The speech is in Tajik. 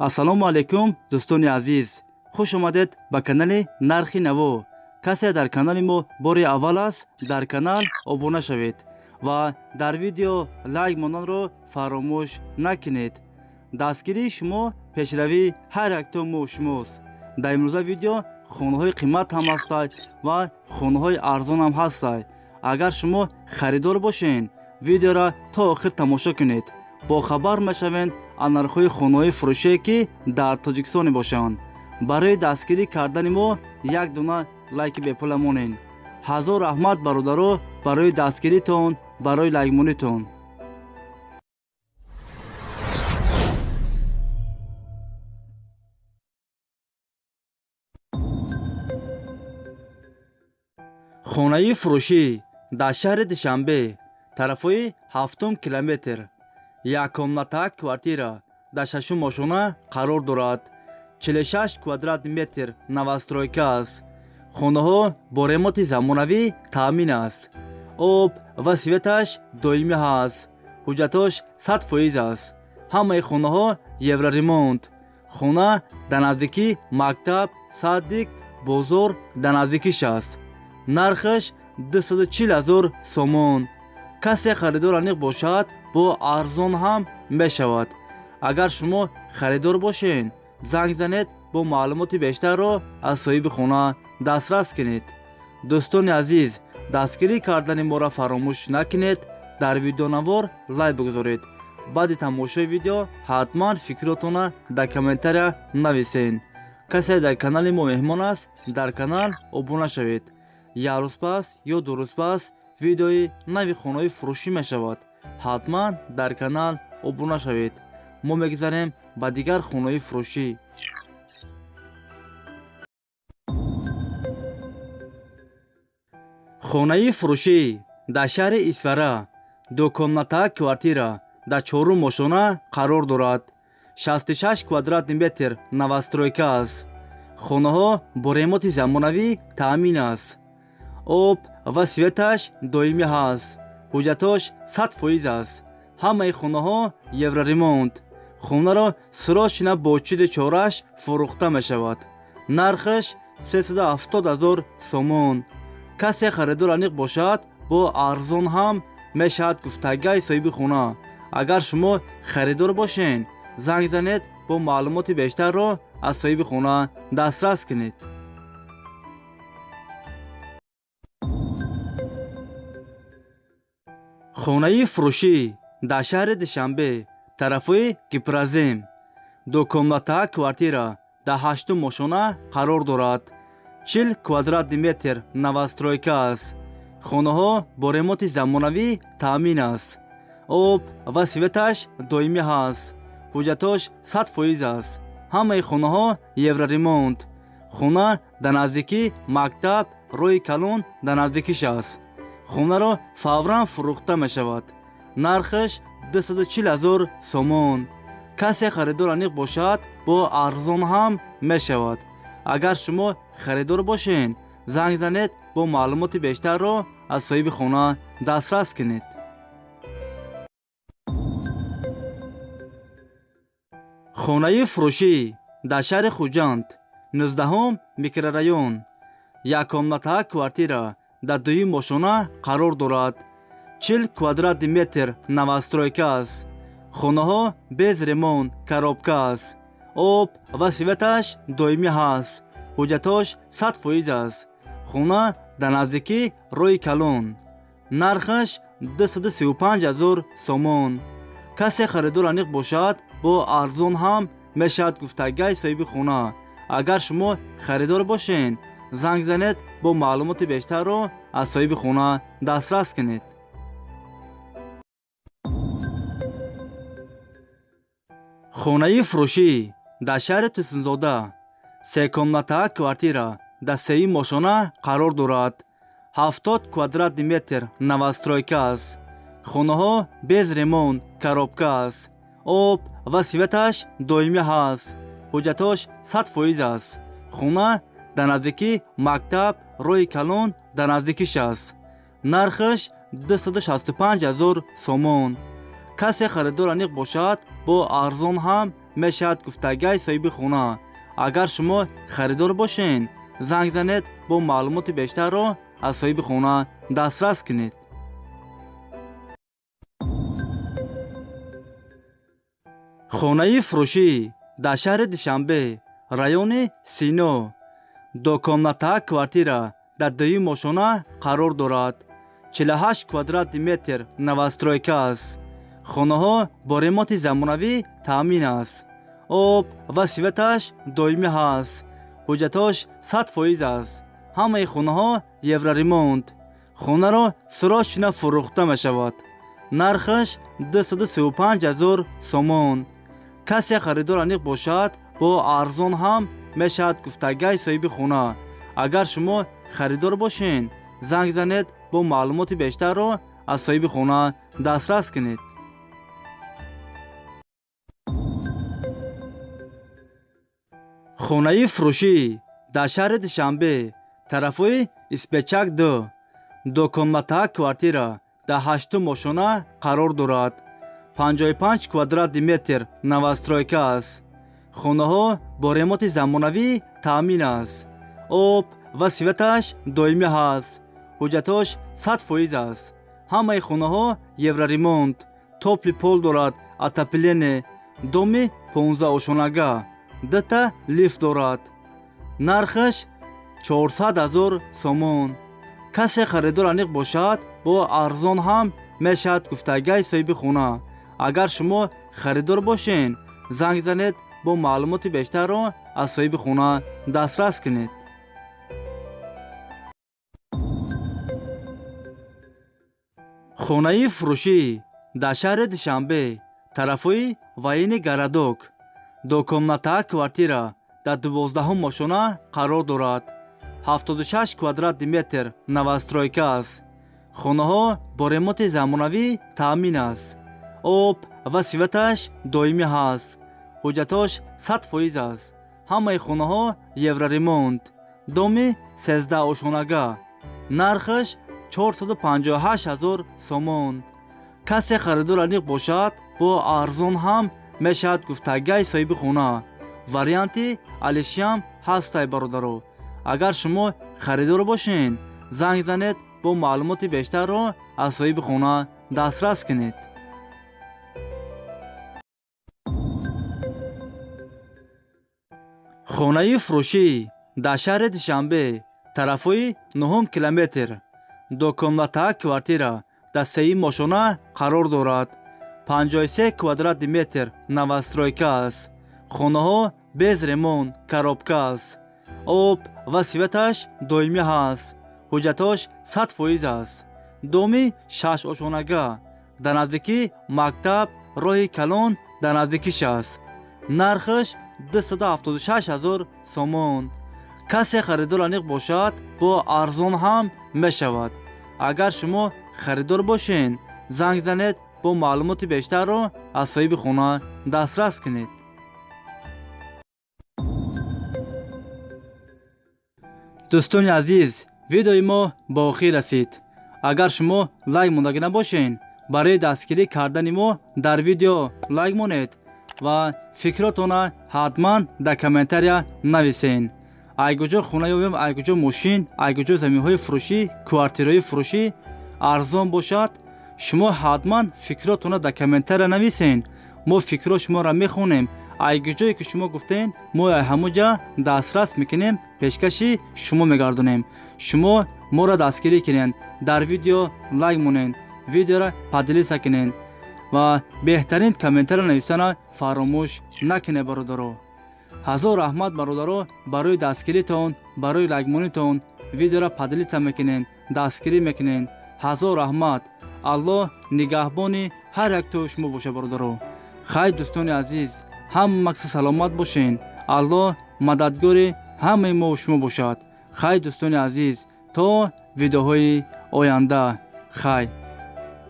Ассалому алайкум, дӯстони азиз, хуш омадед ба канали Нархи Наво. Касе дар канали мо бори аввал аст, дар канал обуна шавед ва дар видео лайк монданро фаромӯш накунед. Дастгирии шумо пешравии ҳар якто мо шумост. Дар имрӯза видео хонаҳои қимат ҳам ҳастанд ва хонаҳои арзон ҳам ҳастанд. Агар шумо харидор бошед, видеоро то охир тамошо кунед, бохабар мешавед аз нархҳои хонаҳои фурӯшие, ки дар Тоҷикистон мебошанд. Барои дастгирӣ кардани мо як дона лайки бепула монед. Ҳазор раҳмат, бародаро, барои дастгиритон, барои лайкмонитон. Хонаи фурӯшӣ дар шаҳри Душанбе, тарафҳои ҳафтум километр, яккомната квартира дар шашум ошона қарор дорад. 46 квадрат метр, новостройка аст. Хонаҳо бо ремонти замонавӣ таъмин аст. Об ва светаш доимӣ ҳаст. Ҳуҷҷатош 100% аст. Ҳамаи хонаҳо евроремонт. Хона дар наздикӣ мактаб, садик, бозор дар наздикиш аст. Нархаш 240 ҳазор сомон. Касе харидор аниқ бошад, бо арзон ҳам мешавад. Агар шумо харидор бошед, занг занед, бо маълумоти бештарро аз соҳиби хона дастрас кунед. Дӯстони азиз, дастгирӣ кардани моро фаромӯш накунед. Дар видеонавор лайк бигузоред. Баъди тамошои видео ҳатман фикротонро дар комментария нависед. Касе дар канали мо меҳмон аст, дар канал обуна шавед. Як рӯз пас ё 2 рӯз пас видеои нави хонаҳои фурӯшӣ мешавад. Ҳатман дар канал обуна шавед. Мо мегузарем ба дигар хонаҳои фурӯшӣ. Хонаи фурӯшӣ дар шаҳри Исфара, дукомната квартира дар чорум ошона қарор дорад. 66 квадратный метр, новостройка аст. Хонаҳо бо ремонти замонавӣ таъмин аст. Об ва светаш доимӣ ҳаст. Ҳуҷҷатош 100% аст. Ҳамаи хонаҳо евроремонт. Хонаро срочно бо чиди чораш фурӯхта мешавад. Нархаш 370 ҳазор сомон. Касе харидор аниқ бошад, бо арзон ҳам мешавад, гуфтагаи соҳиби хона. Агар шумо харидор бошед, занг занед, бо маълумоти бештарро аз соҳиби хона дастрас кунед. Хонаи фурӯшӣ дар шаҳри Душанбе, тарафҳои Гипрозем, дукомната квартира дар ҳаштум ошона қарор дорад. 40 квадратный метр, новостройка аст. Хонаҳо бо ремонти замонавӣ таъмин аст. Об ва светаш доимӣ ҳаст. Ҳуҷҷатош 100% аст. Ҳамаи хонаҳо евроремонт. Хона дар наздикӣ мактаб, роҳи калон дар наздикиш аст. Хонаро фавран фурӯхта мешавад. Нархаш 240 ҳазор сомон. Касе харидор аниқ бошад, бо арзон ҳам мешавад. Агар шумо харидор бошед, занг занед, бо маълумоти бештарро аз соҳиби хона дастрас кунед. Хонаи фурӯшӣ дар шаҳри Хуҷанд, 19 микрорайон, яккомната квартира дар дуюм ошона қарор дорад. 40 квадратный метр, новостройка аст. Хонаҳо без ремонт, коробка аст. Об ва светаш доимӣ ҳаст. Ҳуҷҷатош 100% аст. Хона дар наздикӣ роҳи калон. Нархаш 235 ҳазор сомон. Касе харидор аниқ бошад, бо арзон ҳам мешавад, гуфтагаи соҳиби хона. Агар шумо харидор бошед, занг занед, бо маълумоти бештарро аз соҳиби хона дастрас кунед. Хонаи фурӯшӣ дар шаҳри Тусунзода, секомната квартира дар сеюм ошона қарор дорад. 70 квадратный метр, новостройка аст. Хонаҳо без ремонт, коробка аст. Об ва светаш доимӣ ҳаст. Ҳуҷҷатош 100% аст. Хона дар наздикӣ мактаб, роҳи калон дар наздикиш аст. Нархаш 265 ҳазор сомон. Касе харидор аниқ бошад, бо арзон ҳам мешавад гуфтагай соҳиби хона. Агар шумо харидор бошед, занг занед, бо маълумоти бештарро аз соҳиби хона дастрас кунед. Хонаи фурӯшӣ дар шаҳри Душанбе, райони Сино, дукомната квартира дар дуюм ошона қарор дорад. 48 квадрати метр новостройка аст. Хонаҳо бо ремонти замонавӣ таъмин аст. Об ва светаш доимӣ ҳаст. Ҳуҷҷатош 100% аст. Ҳамаи хонаҳо евроремонт. Хонаро срочно фурӯхта мешавад. Нархаш 235 000 сомон. Касе харидор аниқ бошад, бо арзон ҳам мешавад гуфтагай соҳиби хона. Агар шумо харидор бошед, занг занед, бо маълумоти бештарро аз соҳиби хона дастрас кунед. Хонаи фурӯшӣ дар шаҳри Душанбе, тарафҳои Испечак 2, дукомната квартира дар ҳаштум ошона қарор дорад. 55 квадрати метр новостройка аст. Хонаҳо бо ремонти замонавӣ таъмин аст. Об ва светаш доимӣ ҳаст. Ҳуҷҷатош 100% аст. Ҳамаи хонаҳо евроремонт. Тёплый пол дорад, отопление, доми 15 ошонага, дута лифт дорад. Нархаш 400 000 сомон. Касе харидор аниқ бошад, бо арзон ҳам мешавад гуфтагай соҳиби хона. Агар шумо харидор бошед, занг занед, бо маълумоти бештарро аз соҳиби хона дастрас кунед. Хонаи фурӯшӣ дар шаҳри Душанбе, тарафҳои Военный городок, дукомната квартира дар 12-ум ошона қарор дорад. 76 квадрати метр новостройка аст. Хонаҳо бо ремонти замонавӣ таъмин аст. Об ва светаш доимӣ ҳаст. Ҳуҷҷатош 100% аст. Ҳамаи хонаҳо евроремонт. Доми 13 ошонага. Нархаш 458 000 сомон. Касе харидор аниқ бошад, бо арзон ҳам мешавад гуфтагай соҳиби хона. Варианти алишиам ҳастай бародаро. Агар шумо харидор бошед, занг занед, бо маълумоти бештарро аз соҳиби хона дастрас кунед. Хонаи фурӯшӣ дар шаҳри Душанбе, тарафҳои 9 километр, дукомната квартира дар сеюм ошона қарор дорад. 53 квадрати метр новостройка аст. Хонаҳо без ремонт, коробка аст. Об ва светаш доимӣ ҳаст. Ҳуҷҷатош 100% аст. Доми 6 ошонага. Дар наздикӣ мактаб, роҳи калон дар наздикиш аст. Нархаш 276 000 сомон. Касе харидор аниқ бошад, бо арзон ҳам мешавад. Агар шумо харидор бошед, занг занед, бо маълумоти бештарро аз соҳиби хона дастрас кунед. Дӯстони азиз, видеои мо ба охир расид. Агар шумо лайк мондагӣ набошед, барои дастгирӣ кардани мо дар видео лайк монед ва фикротонро ҳатман дар комментария нависед. Ай куҷо хона ёбем, ай куҷо мошин, ай куҷо заминҳои фурӯшӣ, квартираҳои фурӯшӣ арзон бошад, шумо ҳатман фикротонро дар комментария нависед. Мо фикрҳо шуморо мехонем. Ай куҷое ки шумо гуфтед, мо ҳамон ҷа дастрас мекунем, пешкаши шумо мегардонем. Шумо моро дастгирӣ кунед, дар видео лайк монед, видеоро поделиться кунед ва беҳтарин комментария нависана фаромӯш накунед бародаро. Ҳазор раҳмат бародаро барои дастгиритон, барои лайкмонитон, видеоро поделиться мекунед, дастгирӣ мекунед. Ҳазор раҳмат. Аллоҳ нигаҳбони ҳар яктои шумо бошад бародаро. Хайр дӯстони азиз, ҳама каса саломат бошед. Аллоҳ мададгори ҳамаи мо шумо бошад. Хайр дӯстони азиз, то видеоҳои оянда. Хайр.